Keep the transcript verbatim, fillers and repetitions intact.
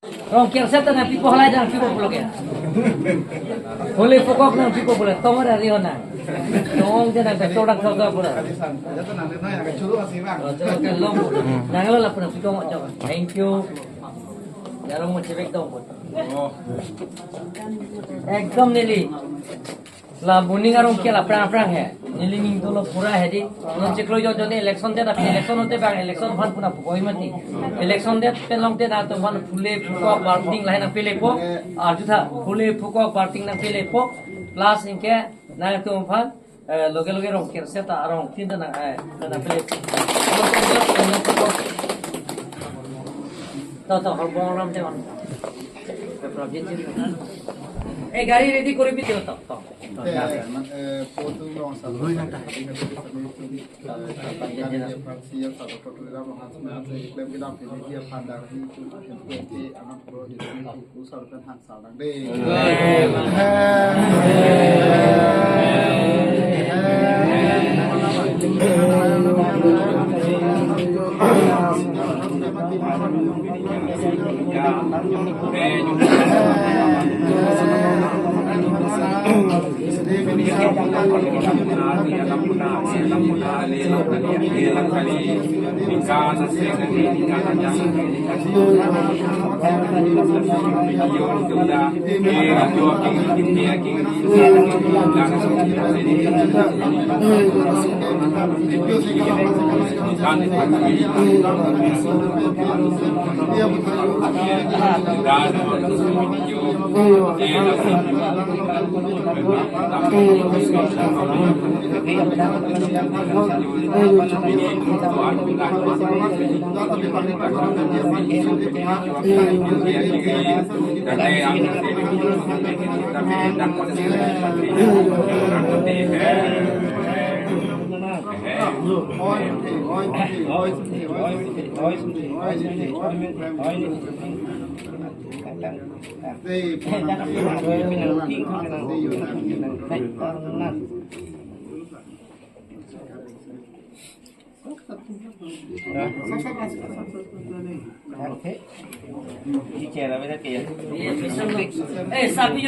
Rongker set nangpipo, halai nangpipo pulo ke. Phule phukok nangpipo pulo, tong ari hona. Tong je nang betul nang thok thok pulo. Oh, coba ke long. Nanglo lapu nangpipo mo coba. Thank you. Jarong mo chebek dong. Ekdom neli. La buning arong ke la prang prang he. Neli ning dolo pura he di. Non chiklo jo jone election det, api election hote bang election aphan puna pukoi mati. Election det pen longdet atum aphan phule phukok balting lahai nangpelepo. Arjutha phule phukok balting nangpelepo. Plus anke nangtum aphan, eh, loge loge Rongker set ta arong tin ta nang, eh, nangpele. To to, horbong ram te on. Eh, gari ready kori bi to, to, to. Eh, eh, potu rong sa. Eh, kapan kan dia Francia sa to tu ram han sa na se klem kedam ke dia pandar ni tu ke anak pro di tu sa kan han sa lang de. Eh, sabi